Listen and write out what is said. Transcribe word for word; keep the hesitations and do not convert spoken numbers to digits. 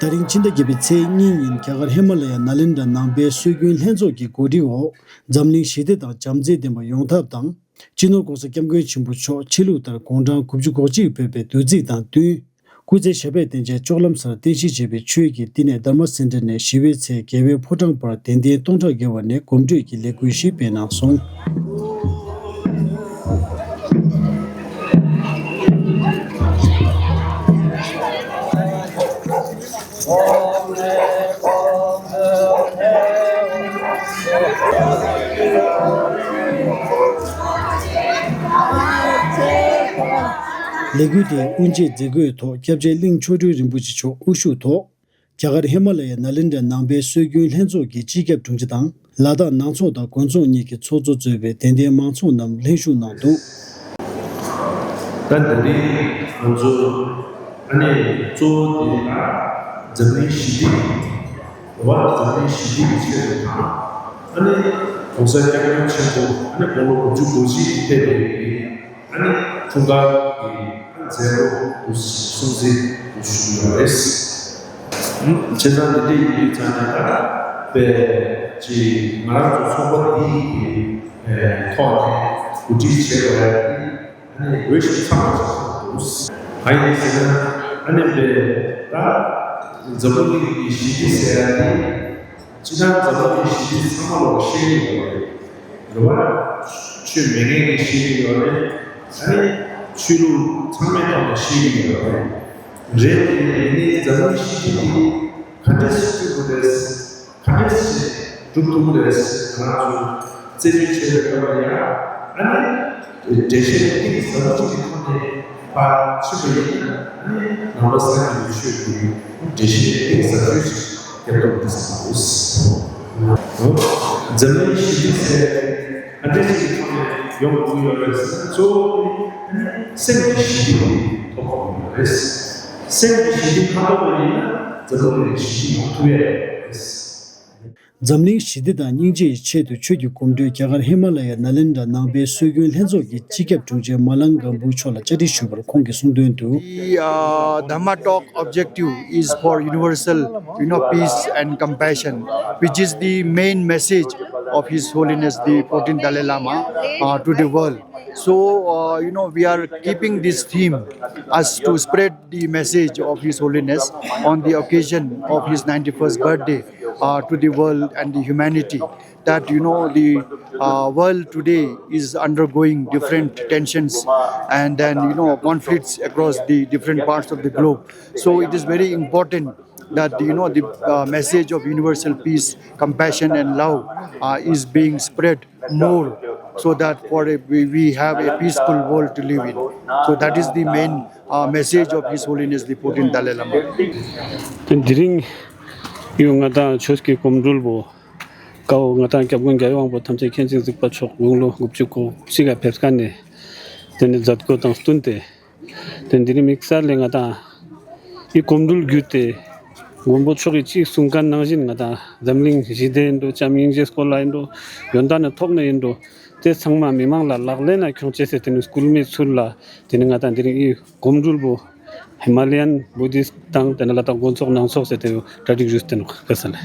ད་རིང་ཕྱི་ཟླ་བརྒྱད་པའི་ཚེས་གཉིས་ཉིན་རྒྱ་གར་ཧི་མ་ལ་ཡ་ནཱ་ལེནྡྲ་ནང་པའི་སྲོལ་རྒྱུན་ལྷན་ཚོགས་ཀྱི་གོ་སྒྲིག་འོག་འཛམ་གླིང་ཞི་བདེ་དང་བྱམས་བརྩེ་ལྡན་པ་ཡོང་ཐབས་དང་། སྤྱི་ནོར་༸གོང་ས་༸སྐྱབས་མགོན་ཆེན་པོ་མཆོག་ཆོས་ལུགས་ལྟར་དགུང་གྲངས་དགུ་བཅུ་གོ་གཅིག་ཕེབས་པའི་བདུད་རྩི་དང་བསྟུན། སྐུ་ཚེ་ཞབས་པད་བརྟན་ཅིང་སྐྱོང་ལམ་སར་བརྟན་ཞིང་བརྗིད་པའི་ཆོས་ཀྱི་བསྟི་གནས་དྷརྨ་སེན་ཊར་ནས་ཞི་བའི་ཚལ་རྒྱལ་བའི་ཕོ་བྲང་བར་གདན་ལྡན་སྟོང་ཕྲག་བརྒལ་བ་ནས་གོམ་བགྲོད་ཀྱི་ལས་འགུལ་ཞིག་སྤེལ་གནང་སོང་། ལས་འགུལ་དེའི་དབུ་འབྱེད་མཛད་སྒོའི་ཐོག་སྐྱབས་རྗེ་གླིང་མཆོག་སྤྲུལ་རིན་པོ་ཆེ་མཆོག་དབུ་བཞུགས་ཐོག་རྒྱ་གར་ཧི་མ་ལ་ཡའི་ནཱ་ལེནྡྲ་ནང་པའི་སྲོལ་རྒྱུན་ལྷན་ཚོགས་ཀྱི་སྤྱི་ཁྱབ་དྲུང་ཆེ་དང་། ལ་དྭགས་ནང་ཚོགས་དང་དགོན་ཚོགས་གཉིས་ཀྱི་ཚོགས་གཙོ་གཙོས་པའི་དད་ལྡན་མང་ཚོགས་རྣམས་ལྷན་ཞུགས་གནང་འདུག་ད་འདི་ནི་ང་ཚོ་ཨ་ནི་གཙོ་བོ་དེ་ལ་འཛམ་གླིང་ཞི་བདེ། འོ་འཛམ་གླིང་ཞི་བདེ་གི་ཆེད་དུ་དང་། ཨ་ནི་༸གོང་ས་༸སྐྱབས་མགོན་ཆེན་པོ་ཨ་ནི་དགུང་ལོ་དགུ་བཅུ་གོ་གཅིག་ཕེབས་པའི་ཨ་ནི་འཁྲུངས་སྐར་གྱི་མཛད་སྒོ་དུ་སྲུང་བརྩི་དུ་ཞུ་ཡོད་རེད། བྱས་ཙང་འདི་འདྲ་ཡིན་དུས་ཙང་ནས་ད་དཔེ་ཅིག་ང་རང་ཚོ་ཚོགས་པ་འདི་ཡི་ཐོག་ནས་གོ་སྒྲིག་བྱས་པ་ཡིན། ཨ་ནི་འོས་ཤིང་འཚམས་པ་ཞིག་འདུག་གང་ཡིན་ཟེར་ན་ཨ་ནི་དཔེ་ད་འཛམ་བུ་གླིང་གི་ཞི་བདེ་ཟེར་ཡ་དེ། སྤྱིར་བཏང་འཛམ་བུ་གླིང་ཞི་བདེ་ཚང་མ་ལོག་ཤེས་ཀྱི་ཡོད་རེད། རེད་བ། ཆོས་མེད་མཁན་གྱིས་ཤེས་ཀྱི་ཡོད་རེད། ཨ་ནི་ཆོས་ལུགས་ཚང་མའི་ཐོག་ནས་ཤེས་ཀྱི་ཡོད་རེད། རེད་དེ་ཡིན་ནའི་འཛམ་བུ་གླིང་ཞི་བདེ་འདི་ག་འདྲས་སེ་བསྐྲུན་དགོས་རེད། ག་འདྲས་སེ་སྒྲུབ་ཐུབ་ཀྱི་རེད། ང་ཚོས་རྩད་གཅོད་བྱེད་པའི་སྐབས་ལ་ཡང་ཨ་ནི། འགྲེལ་བཤད་གཏིང་ཟབ་ཅིག་གི་ཐོག་ནས་ཕར་ཕྱིན་པ་ཡིན་ན་ནང་པ་སངས་རྒྱས་པའི་ཆོས་ཀྱི་འགྲེལ་བཤད་གཏིང་ཟབ་ཤོས་ཤིག་རྒྱབ་ཐུབ་འདུག་བསམ་གྱི་འདུག་འཛམ་གླིང་ཞི་བདེ་ཟེར་ཡ་དེ་ག་འདྲ་ཞིག་གི་ཐོག་ནས་ཡོང་དགོས་ཀྱི་ཡོད་རེད་ཟེར་ན། གཙོ་བོ་དེ་སེམས་ཀྱི་ཞི་བདེ་དེ་ཐོབ་དགོས་ཀྱི་ཡོད་རེད། སེམས་ཀྱི་ཞི་བདེ་མ་ཐོབ་པ་ཡིན་ན་འཛམ་བུ་གླིང་ཞི་བདེ་ཡོང་ཐུབ་ཡ་རེད། འཛམ་གླིང་ཞི་བདེ་དང་སྙིང་རྗེ་ཡི་ཆེད་དུ་ཆོས་ཀྱི་གོམ་བགྲོད་རྒྱ་གར་ཧི་མ་ལ་ཡ་ནཱ་ལེནྡྲ་ནང་པའི་སྲོལ་རྒྱུན་ལྷན་ཚོགས་ཀྱི་སྤྱི་ཁྱབ་དྲུང་ཆེ་མ་ལང་གམ་བུ་མཆོག་ལ་བཅར་འདྲི་ཞུས་པར་ཁོང་གིས་གསུངས་དོན་དུ། The uh, Dhamma talk objective is for universal, you know, peace and compassion, which is the main message of His Holiness the fourteenth Dalai Lama uh, to the world. So, uh, you know, we are keeping this theme as to spread the message of His Holiness on the occasion of his ninety-first birthday uh, to the world and the humanity. That, you know, the uh, world today is undergoing different tensions and then, you know, conflicts across the different parts of the globe. So it is very important that, you know, the uh, message of universal peace, compassion and love uh, is being spread more, so that for a, we, we have a peaceful world to live in. So that is the main uh, message of His Holiness the fourteenth Dalai Lama. དེ་འདི་རིང་ཡོང་ང་དང་ཆོས་ཀྱི་གོམ་བགྲོད་པོ་ཀའོ་ང་དང་སྐྱབས་མགོན་རྒྱལ་བའི་དབང་པོ་ཐམས་ཅད་མཁྱེན་ཅིང་གཟིགས་པ་མཆོག་དགུང་ལོ་དགུ་བཅུ་གོ་གཅིག་ག་ཕེབས་མཁན་ནས་དེ་ནས་མཛད་སྒོ་དང་བསྟུན་ཏེ། དེ་འདི་རིང་དམིགས་བསལ་ལས་ང་དང་ཨི་གོམ་བགྲོད་བརྒྱུད་དེ་མགོན་པོ་མཆོག་གིས་ཅིག་གསུང་མཁན་ནང་བཞིན་ང་དང་འཛམ་གླིང་ཞི་བདེ་ཡིན་འགྲོ། བྱམས་སྙིང་རྗེའི་སྐོར་ལ་ཡིན་འགྲོ། ཡོན་ཏན་ནི་ཐོག་ནས་ཡིན་འགྲོ། དེ་ཚང་མ་མི་མང་ལ་ལག་ལེན་ལ་ཁྱོང་བྱས་ཟེར། དེ་ནི་སྐུལ་མའི་ཚུལ་ལ་དེ་ནི་ང་དང་འདི་རིང་ཨི་གོམ་བགྲོད་པོ་ཧི་མ་ལ་ཡན་བུ་དིསྟ་དང་དེ་ནི་ལ་དྭགས་དགོན་ཚོགས་ནང་ཚོགས་ཟེར་དེ་གྲ་སྒྲིག་ཞུས་ཏེ་ནོ་ག་ས་ལེ།